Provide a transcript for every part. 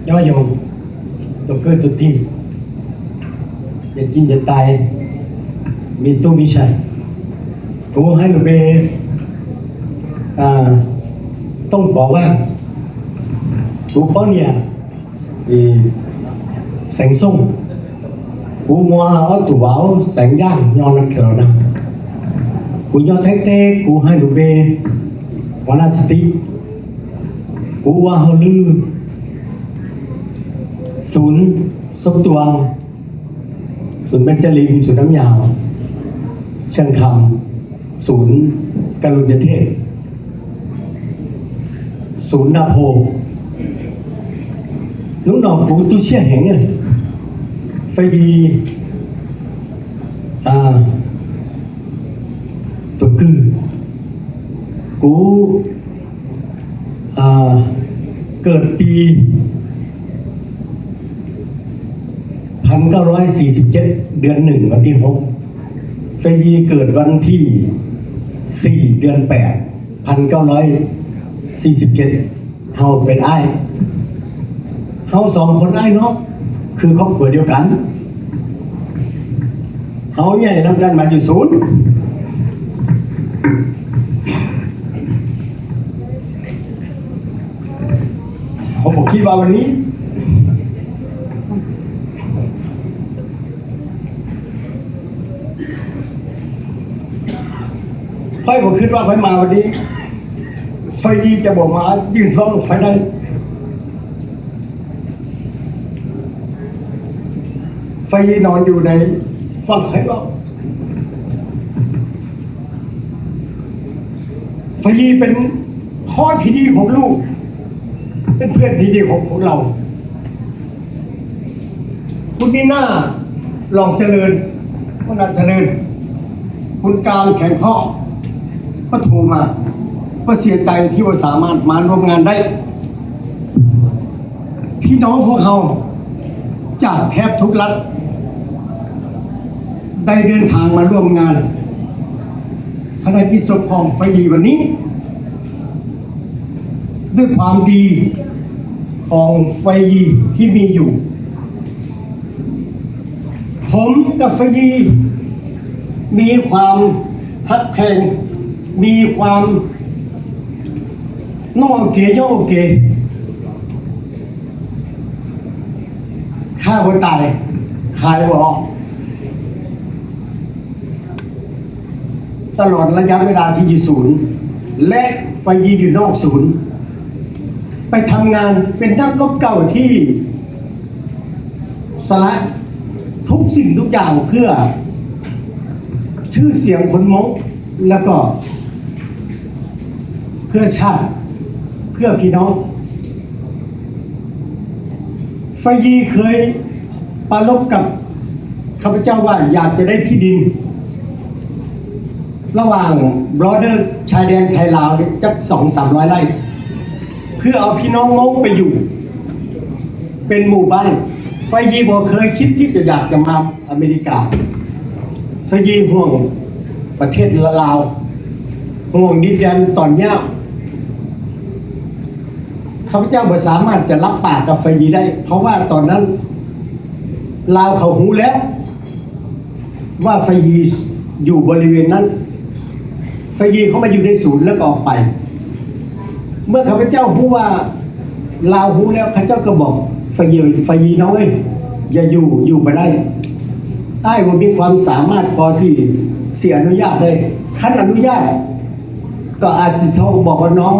ယອດຢົງ ຕົວເກີດຕົວຕີ ຢ່າຈິງຢ່າຕາຍ ມີຕູ້ມີໄຊ ກູໃຫ້ລູເບ ອາ ຕົງປໍວ່າ ກູປ້ອນເນຍ ອີ ແສງສົ່ງ ກູງົວອອກຕູວາວ ແສງຢ່າງ ຍໍນັດເຂົານຳ ກູຍອດແທ້ແທ້ ກູໃຫ້ລູເບ ວານາສະຕິ ກູວ່າເຮົາລື ສູນສົບຕວງ ສູນແບນຈາລິມ ສູນນ້ຳຍາວ ເຊີງຄຳ ສູນກະລຸນຍະເທບ ສູນນາໂພ ໜູໜໍ ກູຕູເຊຍແຮງ ໄຟດີ ອາ ຕົວກື ກູ ອາ ເກີດປີ ພັນເກົ້າຮ້ອຍສີ່ສິບເຈັດ ເດືອນໜຶ່ງ ວັນທີຫົກ ໄຟຢີເກີດວັນທີສີ່ ເດືອນແປດ ພັນເກົ້າຮ້ອຍສີ່ສິບເຈັດ ເຮົາເປັນອ້າຍ ເຮົາສອງຄົນອ້າຍນ້ອງ ຄືຄອບຄົວດຽວກັນ ເຮົາໃຫຍ່ນຳກັນມາຢູ່ສູນ ເຮົາບໍ່ຄິດວ່າວັນນີ້ ຂ້ອຍບໍ່ຄິດວ່າຂ້ອຍມາວັນນີ້ ໄຟຢີຈະບໍ່ມາຍື່ນຟ້ອງຂ້ອຍໄດ້ ໄຟຢີນອນຢູ່ໃນຝັ່ງໄຄເວົ້າ ໄຟຢີເປັນພໍ່ທີ່ດີຂອງລູກ ເປັນເພື່ອນທີ່ດີຂອງພວກເຮົາ ຄຸນນີນາ ຫຼອງຈະເລີນ ຫົວໜ້າຈະເລີນ ຄຸນການ ແຂງເຄາະ ກໍໂທມາ ກໍເສຍໃຈທີ່ບໍ່ສາມາດມາຮ່ວມງານໄດ້. ພີ່ນ້ອງພວກເຮົາຈາກແທບທຸກລັດ ໄດ້ເດີນທາງມາຮ່ວມງານພະນາກິດສົບຂອງໄຟຢີວັນນີ້ ດ້ວຍຄວາມດີຂອງໄຟຢີທີ່ມີຢູ່ ຜົມກັບໄຟຢີມີຄວາມຮັກແພງ ມີຄວາມນ້ອງໂອເກ ຍ້ອງໂອເກ ຂ້າບໍ່ຕາຍ ຂາຍບໍ່ອອກ. ຕະຫຼອດໄລຍະເວລາທີ່ຢູ່ສູນ ແລະ ໄຟຢີຢູ່ນອກສູນ ໄປທຳງານເປັນນັກລົບເກົ່າທີ່ສະຫຼະທຸກສິ່ງທຸກຢ່າງເພື່ອຊື່ສຽງຄົນມົ້ງ ແລ້ວກໍເພື່ອຊາດ ເພື່ອພີ່ນ້ອງ. ໄຟຢີເຄີຍປາລົບກັບຂ້າພະເຈົ້າວ່າຢາກຈະໄດ້ທີ່ດິນລະຫວ່າງບອເດີຊາຍແດນໄທລາວນີ້ຈັກສອງສາມຮ້ອຍໄຮ່ ເພື່ອເອົາພີ່ນ້ອງມົ້ງໄປຢູ່ເປັນໝູ່ບ້ານ. ໄຟຢີບໍ່ເຄີຍຄິດທີ່ຈະຢາກຈະມາອາເມລິກາ. ໄຟຢີຫ່ວງປະເທດລາວ ຫ່ວງດິນແດນຕອນຍາວ. ຂ້າພະເຈົ້າບໍ່ສາມາດຈະລັບປາກກັບໄຟຢີໄດ້ ເພາະວ່າຕອນນັ້ນລາວເຂົາຮູ້ແລ້ວວ່າໄຟຢີຢູ່ບໍລິເວນນັ້ນ. ໄຟຢີເຂົ້າມາຢູ່ໃນສູນແລ້ວກໍອອກໄປ. ເມື່ອຂ້າພະເຈົ້າຮູ້ວ່າລາວຮູ້ແລ້ວ ເຂົາເຈົ້າກໍບອກໄຟຢີ ໄຟຢີນ້ອງເອີຍ ຢ່າຢູ່ ຢູ່ບໍ່ໄດ້. ອ້າຍບໍ່ມີຄວາມສາມາດພໍທີ່ຊິອະນຸຍາດໄດ້. ຄັນອະນຸຍາດ ກໍອາດຊິເທົ່າບອກວ່ານ້ອງ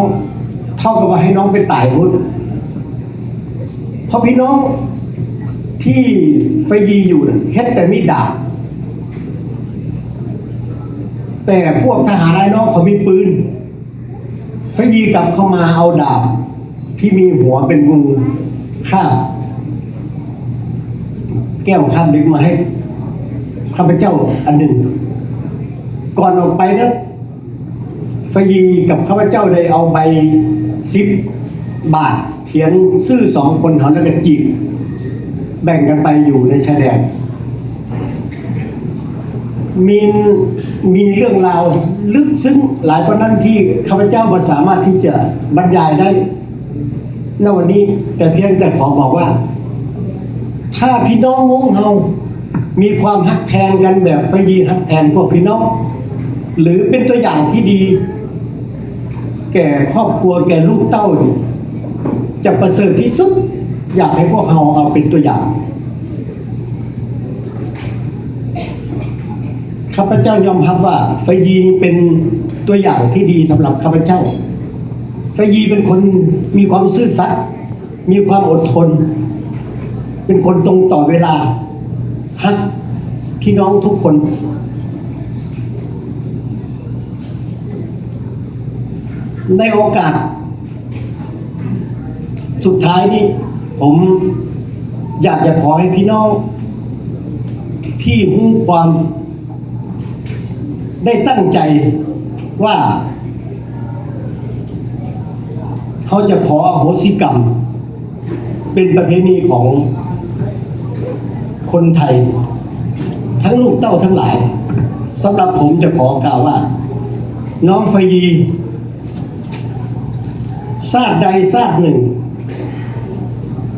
ເທົ່າກັບວ່າໃຫ້ນ້ອງໄປຕາຍພຸ້ນ. ເພາະພີ່ນ້ອງທີ່ໄຟຢີຢູ່ນັ້ນເຮັດແຕ່ມີດດາບ ແຕ່ພວກທະຫານອ້າຍນ້ອງເຂົາມີປືນ. ໄຟຢີກັບເຂົ້າມາເອົາດາບທີ່ມີຫົວເປັນງູຄາບແກ້ວຄາບເຫຼັກມາໃຫ້ຂ້າພະເຈົ້າອັນໜຶ່ງ. ກ່ອນອອກໄປນັ້ນ ໄຟຢີກັບຂ້າພະເຈົ້າໄດ້ເອົາໃບສິບບາດ ຂຽນຊື່ສອງຄົນເຮົາ ແລ້ວກໍຈີບ ແບ່ງກັນໄປຢູ່ໃນຊາຍແດນ. ມີ ມີເລື່ອງລາວເລິກເຊິ່ງຫຼາຍກວ່ານັ້ນທີ່ຂ້າພະເຈົ້າບໍ່ສາມາດທີ່ຈະບັນຍາຍໄດ້. ໃນວັນນີ້ ແຕ່ພຽງແຕ່ຂໍບອກວ່າ ຖ້າພີ່ນ້ອງມົ້ງເຮົາມີຄວາມຮັກແພງກັນແບບໄຟຢີຮັກແພງພວກພີ່ນ້ອງ ຫຼື ເປັນຕົວຢ່າງທີ່ດີແກ່ຄອບຄົວ ແກ່ລູກເຕົ້ານີ້ ຈະປະເສີດທີ່ສຸດ. ຢາກໃຫ້ພວກເຮົາເອົາເປັນຕົວຢ່າງ. ຂ້າພະເຈົ້າຍອມຮັບວ່າໄຟຢີເປັນຕົວຢ່າງທີ່ດີສຳລັບຂ້າພະເຈົ້າ. ໄຟຢີເປັນຄົນມີຄວາມຊື່ສັດ, ມີຄວາມອົດທົນ, ເປັນຄົນຕົງຕໍ່ເວລາ, ຮັກພີ່ນ້ອງທຸກຄົນ. ໃນໂອກາດສຸດທ້າຍນີ້ ຜົມຢາກຈະຂໍໃຫ້ພີ່ນ້ອງທີ່ຮູ້ຄວາມ ໄດ້ຕັ້ງໃຈວ່າ ເຮົາຈະຂໍອະໂຫສິກຳ ເປັນປະເພນີຂອງຄົນໄທ ທັງລູກເຕົ້າທັງຫຼາຍ. ສຳລັບຜົມຈະຂໍກ່າວວ່າ ນ້ອງໄຟຢີ ຊາດໃດຊາດໜຶ່ງ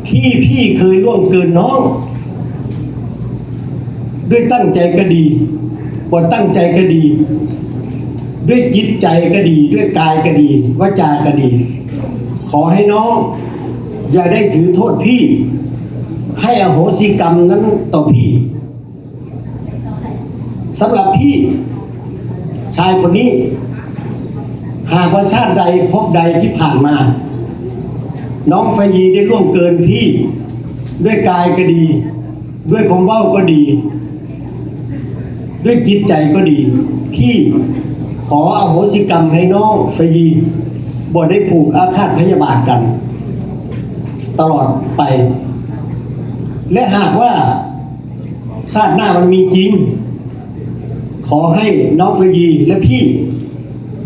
ທີ່ພີ່ເຄີຍລ່ວງເກີນນ້ອງ ດ້ວຍຕັ້ງໃຈກໍດີ, ບໍ່ຕັ້ງໃຈກໍດີ, ດ້ວຍຈິດໃຈກໍດີ, ດ້ວຍກາຍກໍດີ, ວາຈາກໍດີ, ຂໍໃຫ້ນ້ອງຢ່າໄດ້ຖືໂທດພີ່, ໃຫ້ອະໂຫສິກຳນັ້ນຕໍ່ພີ່. ສຳລັບພີ່ຊາຍຄົນນີ້, ຫາກວ່າຊາດໃດພົບໃດທີ່ຜ່ານມາ ນ້ອງໄຟຢີໄດ້ລ່ວງເກີນພີ່ ດ້ວຍກາຍກໍດີ, ດ້ວຍຄວາມເວົ້າກໍດີ, ດ້ວຍຈິດໃຈກໍດີ, ພີ່ຂໍອະໂຫສິກຳໃຫ້ນ້ອງໄຟຢີ ບໍ່ໄດ້ຜູກອາຄາດພະຍາບາດກັນຕະຫຼອດໄປ. ແລະ ຫາກວ່າຊາດໜ້າມັນມີຈິງ, ຂໍໃຫ້ນ້ອງໄຟຢີ ແລະ ພີ່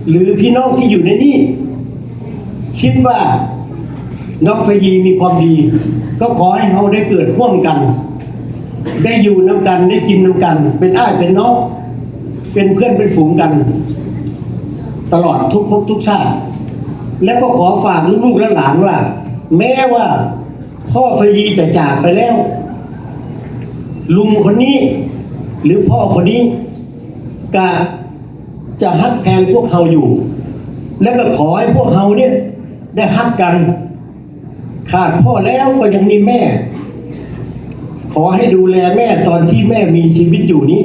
ຫຼື ພີ່ນ້ອງທີ່ຢູ່ໃນນີ້ ຄິດວ່ານ້ອງໄຟຢີມີຄວາມດີ, ກໍຂໍໃຫ້ເຮົາໄດ້ເກີດຮ່ວມກັນ, ໄດ້ຢູ່ນຳກັນ, ໄດ້ກິນນຳກັນ, ເປັນອ້າຍເປັນນ້ອງ, ເປັນເພື່ອນເປັນຝູງກັນ ຕະຫຼອດທຸກພົບທຸກຊາດ. ແລະ ກໍຂໍຝາກລູກໆຫຼານໆວ່າ ແມ້ວ່າພໍ່ໄຟດີຈະຈາກໄປແລ້ວ, ລຸງຄົນນີ້ ຫຼື ພໍ່ຄົນນີ້ ກະຈະຮັກແພງພວກເຮົາຢູ່ ແລະ ກໍຂໍໃຫ້ພວກເຮົານີ້ໄດ້ຮັກກັນ. ຂາດພໍ່ແລ້ວກໍຍັງມີແມ່. ຂໍໃຫ້ດູແລແມ່ຕອນທີ່ແມ່ມີຊີວິດຢູ່ນີ້.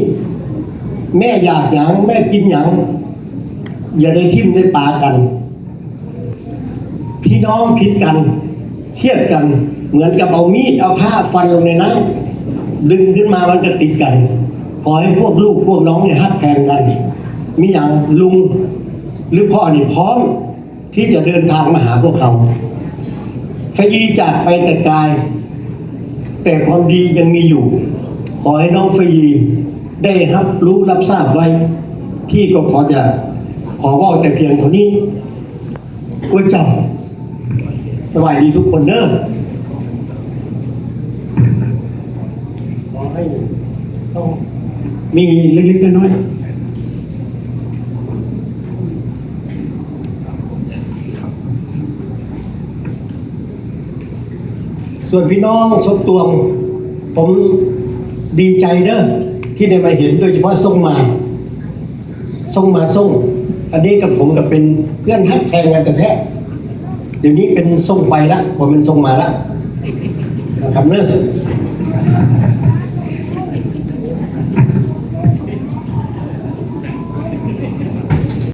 ແມ່ຢາກຫຍັງ, ແມ່ກິນຫຍັງ, ຢ່າໄດ້ຖິ້ມໄດ້ປາກັນ. ພີ່ນ້ອງຜິດກັນ, ຄຽດກັນ, ເໝືອນກັບເອົາມີດເອົາພ້າຟັນລົງໃນນ້ຳ, ດຶງຂຶ້ນມາມັນກໍຕິດກັນ. ຂໍໃຫ້ພວກລູກພວກນ້ອງນີ້ຮັກແພງກັນ. ມີຫຍັງລຸງ ຫຼື ພໍ່ນີ້ພ້ອມທີ່ຈະເດີນທາງມາຫາພວກເຮົາ. ໄຟດີຈາກໄປແຕ່ກາຍ, ແຕ່ຄວາມດີຍັງມີຢູ່. ຂໍໃຫ້ນ້ອງໄຟດີໄດ້ຮັບຮູ້ຮັບຊາບໄວ້. ພີ່ກໍຂໍຈະ ຂໍເວົ້າແຕ່ພຽງເທົ່ານີ້. ໂອ້ຍເຈົ້າ, ສະບາຍດີທຸກຄົນເດີ. ຂໍໃຫ້ຕ້ອງມີເລັກໆນ້ອຍໆ. ສ່ວນພີ່ນ້ອງສົບຕວງ, ຜົມດີໃຈເດີທີ່ໄດ້ມາເຫັນ, ໂດຍສະເພາະສົ່ງມາ ສົ່ງມາສົ່ງ. ອັນນີ້ກັບຜົມກໍເປັນເພື່ອນຮັກແພງກັນແທ້ໆ. ດຽວນີ້ເປັນສົ່ງໄປລະ, ບໍ່ແມ່ນສົ່ງມາລະນະຄັບເນີ.